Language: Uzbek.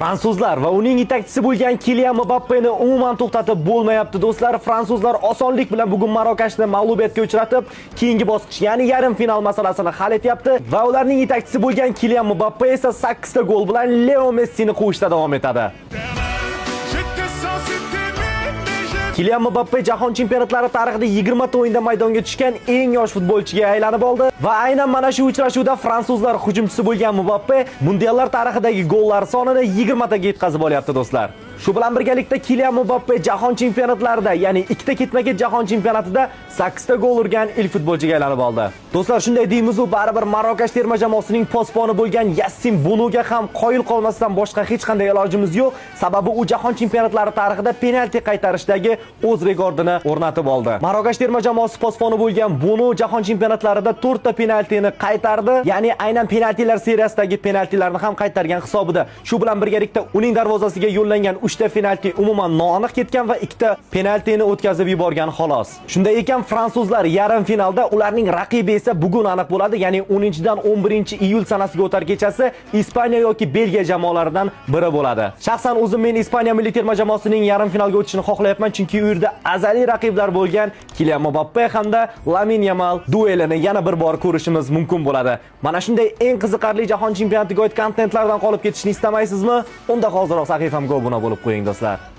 Fransuzlar va uning yetakchisi bo'lgan Kilian Mbappeni umuman to'xtatib bo'lmayapti, do'stlar. Fransuzlar osonlik bilan bugun Marokashni mag'lubiyatga uchratib, keyingi bosqich, ya'ni yarim final masalasini hal etyapti va ularning yetakchisi bo'lgan Kilian Mbappe esa 8 ta gol bilan Leo Messini quvishda davom etadi. J'étais censé t'aimer, mais j'ai Kilian Mbappe jahon chempionatlari tarixida 20 ta o'yinda maydonga tushgan eng yosh futbolchiga aylanib oldi va aynan mana shu uchrashuvda fransuzlar hujumchisi bo'lgan Mbappe mundiallar tarixidagi gollar sonini 20 taga yetkazib olyapti, do'stlar. Shu bilan birgalikda Kilian Mbappe jahon chempionatlarida, ya'ni ikkita ketma-ket jahon chempionatida 8 ta gol urgan ilk futbolchiga aylanib oldi. Do'stlar, shunday deymiz-u, baribir Marokash terma jamoasining posboni bo'lgan Yassin Bunuga ham qoyil qolmasdan boshqa hech qanday ilojimiz yo'q. Sababi u jahon chempionatlari tarixida penalti qaytarishdagi o'z rekordini o'rnatib oldi. Marokash terma jamoasi posboni bo'lgan Bunu jahon chempionatlarida 4 ta penaltini qaytardi, ya'ni aynan penaltilar seriyasidagi penaltilarni ham qaytargan hisobida. Shu bilan birgalikda uning darvozasiga yo'llangan 3 ta penalti umuman noaniq ketgan va ikkita penaltini o'tkazib yuborgan, xolos. Shunday ekan, fransuzlar yarim finalda, ularning raqibi esa bugun aniq bo'ladi, ya'ni 10-dan 11-iyul sanasiga o'tar kechasi Ispaniya yoki Belgiya jamoalaridan biri bo'ladi. Shaxsan o'zim men Ispaniya milliy terma jamoasining yarim finalga o'tishini xohlayapman, chunki u yerda azaliy raqiblar bo'lgan Kilian Mbappe hamda Lamin Yamal duelini yana bir bor ko'rishimiz mumkin bo'ladi. Mana shunday eng qiziqarli jahon chempionatiga oid kontentlardan qolib ketishni istamaysizmi? Unda hoziroq sahifamga obuna bo'lib qo'ying, do'stlar.